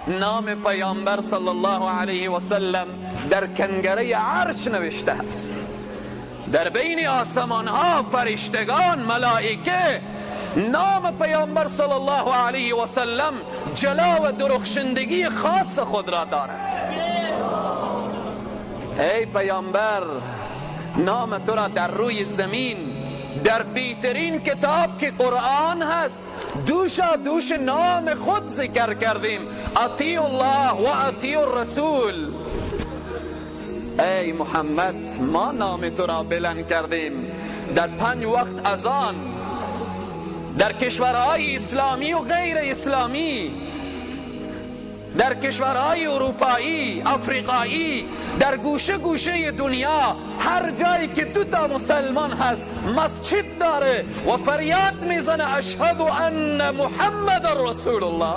نام پیامبر صلی الله علیه و سلم در کنگره عرش نوشته است. در بین آسمان ها فرشتگان، ملائکه، نام پیامبر صلی الله علیه و سلم جلا و درخشندگی خاص خود را دارد. ای پیامبر، نام تو را در روی زمین، در بهترین کتاب که قرآن هست، دوشا دوش نام خود ذکر کردیم، اطیع الله و اطیع الرسول. ای محمد، ما نام تو را بلند کردیم در 5 وقت اذان، در کشورهای اسلامی و غیر اسلامی، در کشورهای اروپایی، افریقایی، در گوشه گوشه دنیا، هر جایی که دو تا مسلمان هست مسجد داره و فریاد میزنه اشهد ان محمد رسول الله.